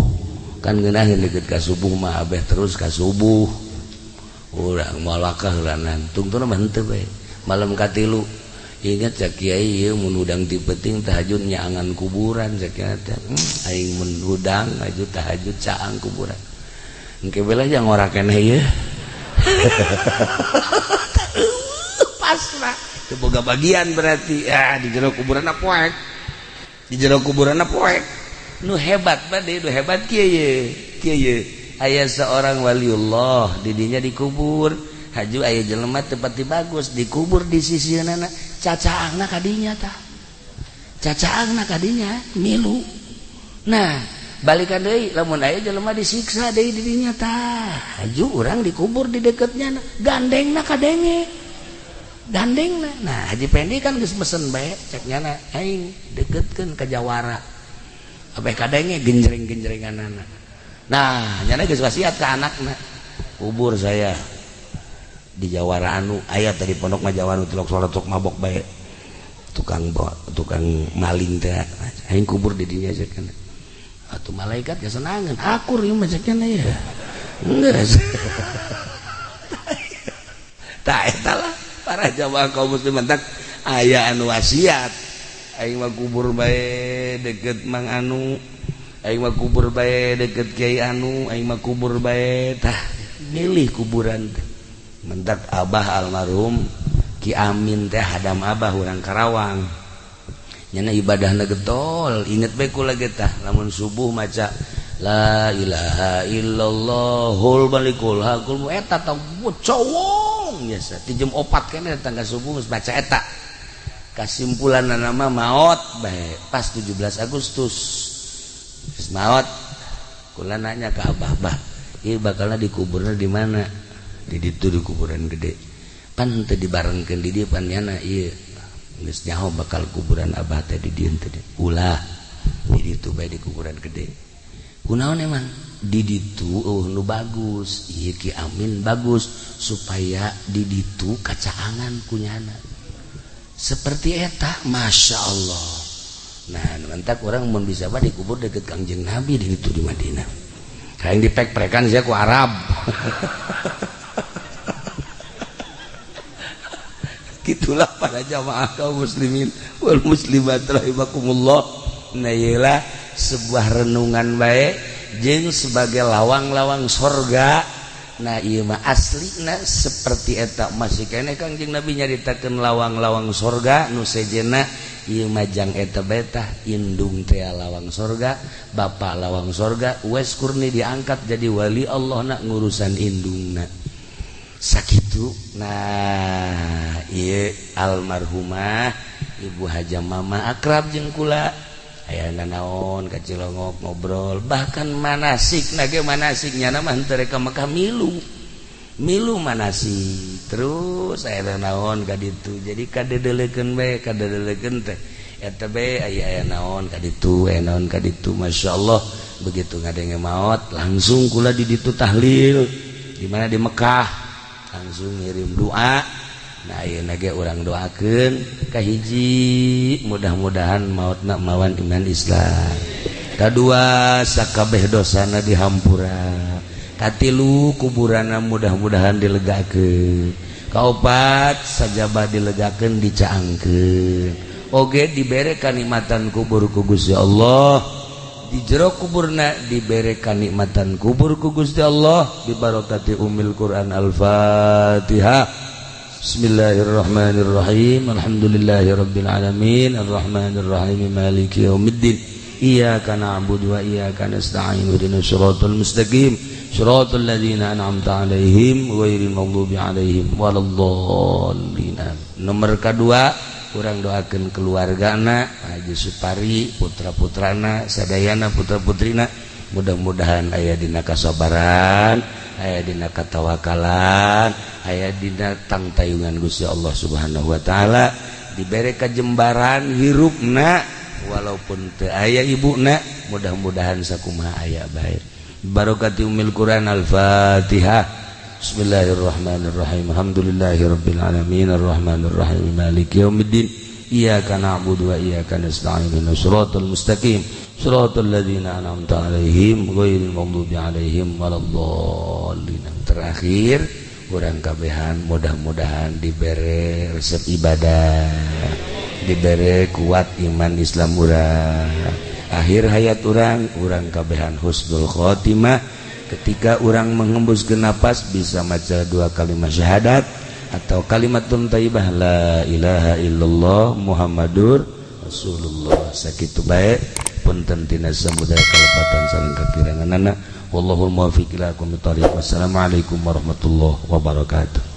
Kan ngeunaheun deket ka subuh mah abeh terus ka subuh. Urang malakah heulanan tungtuna mah henteu bae. Malam katilu ingat cak kiai ieu mun hudang ti peuting tahajud nyaangan kuburan cak kiai teh. Aing mun hudang aju tahajud caang kuburan. Engke bela jang ora keneh ieu. Pasrah. Teu boga bagian berarti. Ah di jero kuburan poek. Di jero kuburan poek. Nu hebat bade nu hebat kieu ye. Kieu ye. Aya seorang waliullah didinya dikubur. Haju aya jelema teu pati bagus dikubur di sisieunana, cacaangna kadinya tah. Cacaangna kadinya milu. Nah, balikan deui lamun aya jelema disiksa deui didinya tah. Haju urang dikubur di deketnya, gandengna kadenge. Gandengna. Nah, Haji Pendi kan geus mesen bae cek nyana aing deketkeun ka jawara. Abeh kadenge genjreng-genjrenganana. Nah, nyana geus wasiat ka anakna. Kubur saya di jawara anu aya tadi pondok mah jawara tilok salat sok mabok bae. Tukang tukang maling teh aing kubur di dinya cek kana. Atuh malaikat geus senangeun akur ieu mah cek kana ya. Geus. Tah eta lah para jamaah kaum muslimin tak aya anu wasiat aing mah kubur bae deket Mang anu, aing mah kubur bae deket Kiai anu, aing mah kubur bae. Tah milih kuburan teh. Mentak abah almarhum Ki Amin teh hadam abah urang Karawang nyana ibadahna getol. Inget bae kula ge tah lamun subuh maca la ilaha illallahul malikul hakul eta tah cowong biasa ti jam 4 keneh datang ka subuh geus baca eta. Kasimpulan nama maot bae pas 17 Agustus geus maot. Kula nanya ke abah, bah ieu bakalna dikuburna di mana? Di ditu di kuburan gede. Pan teu dibarengkeun di dieu pan nyana ieu geus nyaho bakal kuburan abah teh di dieu teh. Ulah di ditu bae di kuburan gede. Kunaon emang di ditu eueuh nu bagus ieu Ki Amin bagus supaya di ditu kacaangan kunyana. Seperti eta Masya Allah. Nah mentak orang mun bisa mah dikubur deket Kangjeng Nabi di ditu di Madinah. Hayang dipek-prekan sia ku Arab. Gitulah para jamaah kaum muslimin wal muslimat rahimakumullah. Nah iyalah sebuah renungan baik Jeung sebagai lawang-lawang sorga. Nah, ieu mah aslina seperti eta masih keneh Kangjeng Nabi nyaritakeun lawang-lawang sorga nu sejenna ieu mah jang eta bae tah indung teh lawang sorga, bapak lawang sorga. Uwais Qurni diangkat jadi wali Allah na ngurusan indungna sakitu. Nah, ieu almarhumah Ibu Haja Mama akrab jeung kula, aya naon ka Cilongok ngobrol, bahkan manasik nage manasik nyana mah henteu rek ka Mekah, milu milu manasik terus aya naon ka ditu. Jadi kadedelekeun bae, kadedelekeun teh eta bae, aya aya naon ka ditu, aya naon ka ditu. Masyaallah, begitu ngadenge maot langsung kula di ditu tahlil di mana, di Mekah, langsung ngirim doa. Nah, ayeuna ge urang doakeun kahiji mudah-mudahan mautna mawan iman Islam, kadua sakabeh dosana dihampura, katilu kuburanna mudah-mudahan dilegakeun, kaopat sajaba dilegakeun dicaangkeun oge dibere kanikmatan kubur ku Gusti Allah, di jero kuburna dibere kanikmatan kubur ku Gusti Allah bibarokati Ummil Quran. Al-Fatihah. Bismillahirrahmanirrahim. Alhamdulillahirabbil alamin arrahmanirrahim maliki yaumiddin. Iyyaka na'budu wa iyyaka nasta'in. Ihdinas siratal mustaqim, siratal ladzina an'amta 'alaihim ghairil maghdubi 'alaihim waladdallin. Nomor kedua, urang doakeun keluargana Haji Supari, putra-putrana sadayana, putra-putrina, mudah-mudahan aya dina kasabaran, aya dina katawakalan, aya dina tangtayungan Gusti Allah Subhanahu wa taala, dibere kajembaran hirupna walaupun teu aya ibuna, mudah-mudahan sakumaha aya bae barokati Ummil Quran. Al-Fatihah. Bismillahirrahmanirrahim. Alhamdulillahirabbil alamin arrahmanirrahim maliki yaumiddin. Iyyaka na'budu wa iyyaka nasta'in. Ihdinas siratal mustaqim, siratal ladzina an'amta 'alaihim ghairil maghdubi 'alaihim waladdallin. Terakhir, urang kabehan mudah-mudahan dibere resep ibadah, dibere kuat iman Islam urang, akhir hayat urang, urang kabehan husnul khotimah, ketika urang menghembuskeun napas bisa maca dua kalimat syahadat atau kalimat thayyibah la ilaha illallah Muhammadur Rasulullah. Sakitu bae, punten tina samudaya kalepatan sareng kakiranganana. Wallahul muwaffiq ila aqwamit thoriq. Wassalamualaikum warahmatullahi wabarakatuh.